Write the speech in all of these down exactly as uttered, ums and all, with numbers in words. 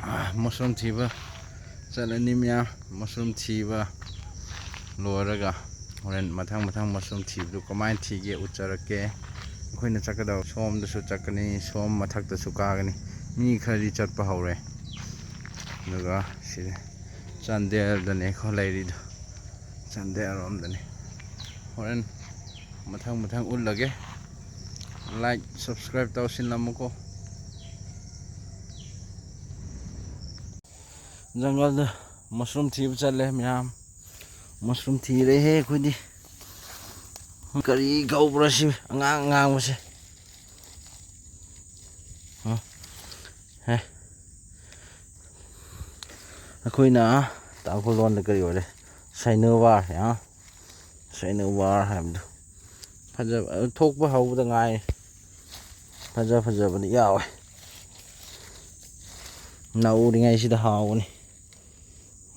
ꯃꯁꯔꯨꯝ ꯊꯤꯕ ꯆꯠꯂꯅꯤ ꯃꯌꯥꯝ꯫ ꯃꯁꯔꯨꯝ ꯊꯤꯕ ꯂꯣꯏꯔꯒ ꯍꯣꯔꯦꯟ ꯃꯊꯪ ꯃꯊꯪ ꯃꯁꯔꯨꯝ ꯊꯤꯕꯗꯨ ꯀꯃꯥꯏꯅ ꯊꯤꯒꯦ ꯎꯠꯆꯔꯛꯀꯦ꯫ ꯑꯩꯈꯣꯏꯅ ꯆꯠꯀꯗꯕ ꯁꯣꯝꯗꯁꯨ ꯆꯠꯀꯅꯤ, ꯁꯣꯝ ꯃꯊꯛꯇꯁꯨ ꯀꯥꯒꯅꯤ꯫ ꯃꯤ ꯈꯔꯗꯤ ꯆꯠꯄ ꯍꯧꯔꯦ꯫ ꯑꯗꯨꯒ ꯁꯤꯗ ꯆꯥꯟꯗꯦꯜꯗꯅꯦꯀꯣ ꯂꯩꯔꯤꯗꯣ, ꯆꯥꯟꯗꯦꯜꯔꯣꯝꯗꯅꯤ꯫ ꯍꯣꯔꯦꯟ ꯃꯊꯪ ꯃꯊꯪ ꯎꯠꯂꯒꯦ꯫ Like, subscribe ꯇꯧꯁꯤꯜꯂꯝꯃꯨꯀꯣ꯫ ꯖꯪꯒꯜꯗ ꯃꯁꯔꯨꯝ ꯊꯤꯕ ꯆꯠꯂꯦ ꯃꯌꯥꯝ꯫ ꯃꯁꯔꯨꯝ ꯊꯤꯔꯦꯍꯦ ꯑꯩꯈꯣꯏꯗꯤ꯫ ꯀꯔꯤ ꯀꯧꯕ꯭ꯔꯥ ꯁꯤ ꯑꯉꯥꯡ ꯑꯉꯥꯡꯕꯁꯦ? ꯍꯥ? ꯍꯦ꯫ ꯑꯩꯈꯣꯏꯅ ꯇꯥꯡꯈꯨꯜ ꯂꯣꯟꯗ ꯀꯔꯤ ꯑꯣꯏꯔꯦ? ꯁꯩꯅꯋꯥꯔ, ꯍꯥ? ꯁꯩꯅꯋꯥꯔ ꯍꯥꯏꯕꯗꯣ꯫ ꯐꯖꯕ, ꯑꯗꯨ ꯊꯣꯛꯄ ꯍꯧꯕꯗ ꯉꯥꯏꯔꯤ꯫ ꯐꯖ ꯐꯖꯕꯗꯤ ꯌꯥꯎꯋꯦ꯫ ꯅꯧꯔꯤꯉꯩꯁꯤꯗ ꯍꯥꯎꯕꯅꯤ꯫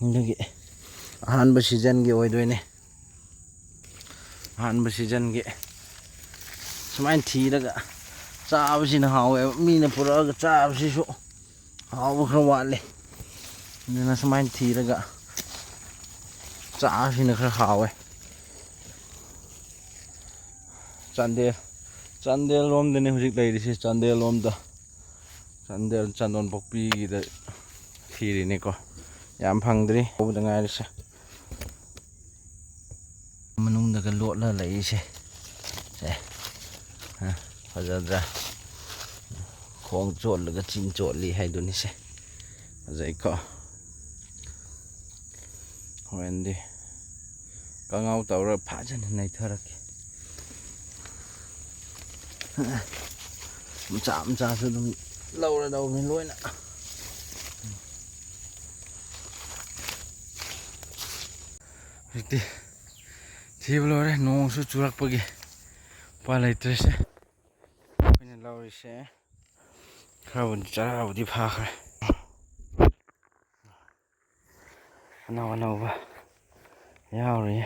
ꯑꯗꯨꯒꯤ ꯑꯍꯥꯟꯕ ꯁꯤꯖꯟꯒꯤ ꯑꯣꯏꯗꯣꯏꯅꯦ꯫ ꯑꯍꯥꯟꯕ ꯁꯤꯖꯟꯒꯤ ꯁꯨꯃꯥꯏꯅ ꯊꯤꯔꯒ ꯆꯥꯕꯁꯤꯅ ꯍꯥꯎꯋꯦꯕ꯫ ꯃꯤꯅ ꯄꯨꯔꯛꯑꯒ ꯆꯥꯕꯁꯤꯁꯨ ꯍꯥꯎꯕ ꯈꯔ ꯋꯥꯠꯂꯦ꯫ ꯑꯗꯨꯅ ꯁꯨꯃꯥꯏꯅ ꯊꯤꯔꯒ ꯆꯥꯕꯁꯤꯅ ꯈꯔ ꯍꯥꯎꯋꯦ꯫ ꯆꯥꯟꯗꯦꯜ, ꯆꯥꯟꯗꯦꯜ ꯂꯣꯝꯗꯅꯤ ꯍꯧꯖꯤꯛ ꯂꯩꯔꯤꯁꯦ, ꯆꯥꯟꯗꯦꯜ ꯂꯣꯝꯗ꯫ ꯆꯥꯟꯗꯦꯜ ꯆꯥꯟꯗꯣꯟꯄꯣꯛꯄꯤꯒꯤꯗ ꯊꯤꯔꯤꯅꯤꯀꯣ꯫ ꯌꯥꯝ ꯐꯪꯗ꯭ꯔꯤ, ꯍꯧꯕꯗ ꯉꯥꯏꯔꯤꯁꯦ꯫ ꯃꯅꯨꯡꯗꯒ ꯂꯣꯠꯂ ꯂꯩꯔꯤꯁꯦ꯫ ꯁꯦ꯫ ꯑ, ꯐꯖꯗ꯭ꯔꯥ? ꯈꯣꯡ ꯆꯣꯠꯂꯒ ꯆꯤꯟ ꯆꯣꯠꯂꯤ ꯍꯥꯏꯗꯨꯅꯤꯁꯦ꯫ ꯐꯖꯩꯀꯣ? ꯍꯣꯔꯦꯟꯗꯤ ꯀꯥꯡꯉꯧ ꯇꯧꯔ ꯐꯖꯅ ꯅꯩꯊꯔꯛꯀꯦ꯫ ꯃꯆꯥ ꯃꯆꯥꯁꯨ ꯑꯗꯨꯝ ꯂꯧꯔꯗꯧꯕꯅꯤ ꯂꯣꯏꯅ꯫ ꯍꯧꯖꯤꯛꯇꯤ ꯊꯤꯕ ꯂꯣꯏꯔꯦ, ꯅꯣꯡꯁꯨ ꯆꯨꯔꯛꯄꯒꯤ ꯎꯄꯥꯏ ꯂꯩꯇ꯭ꯔꯦꯁꯦ꯫ ꯑꯩꯈꯣꯏꯅ ꯂꯧꯔꯤꯁꯦ ꯈꯔꯕꯨꯗꯤ ꯆꯔꯥꯕꯨꯗꯤ ꯐꯥꯈ꯭ꯔꯦ꯫ ꯑꯅꯧ ꯑꯅꯧꯕ ꯌꯥꯎꯔꯤꯌꯦ꯫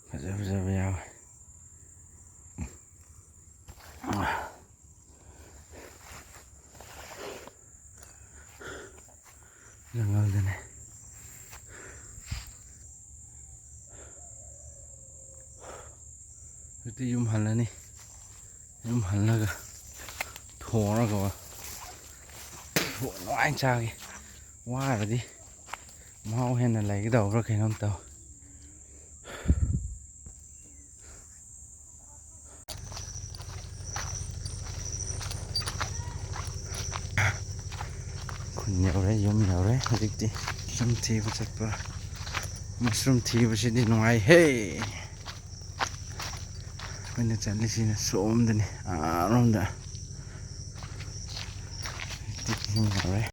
ꯐꯖ ꯐꯖꯕ ꯌꯥꯎꯋꯦ꯫ ꯑꯗꯨ ꯌꯨꯝ ꯍꯜꯂꯅꯤ꯫ ꯌꯨꯝ ꯍꯜꯂꯒ ꯊꯣꯡꯉꯒ ꯅꯨꯡꯉꯥꯏꯅ ꯆꯥꯒꯦ꯫ ꯋꯥꯔꯗꯤ ꯃꯍꯥꯎ ꯍꯦꯟꯅ ꯂꯩꯒꯗꯧꯕ꯭ꯔꯥ ꯀꯩꯅꯣꯝ ꯇꯧ꯫ ꯈꯨꯟ ꯌꯧꯔꯦ, ꯌꯨꯝ ꯌꯧꯔꯦ꯫ ꯍꯧꯖꯤꯛꯇꯤ ꯃꯁꯔꯨꯝ ꯊꯤꯕ ꯆꯠꯄ꯫ ꯃꯁꯔꯨꯝ ꯊꯤꯕꯁꯤꯗꯤ ꯅꯨꯡꯉꯥꯏꯍꯦ꯫ ꯑꯩꯈꯣꯏꯅ ꯆꯠꯂꯤꯁꯤꯅ ꯁꯣꯝꯗꯅꯤ, ꯑꯥꯔꯣꯝꯗ꯫ ꯍꯧꯖꯤꯛꯇꯤ ꯌꯨꯝ ꯌꯧꯔꯦ꯫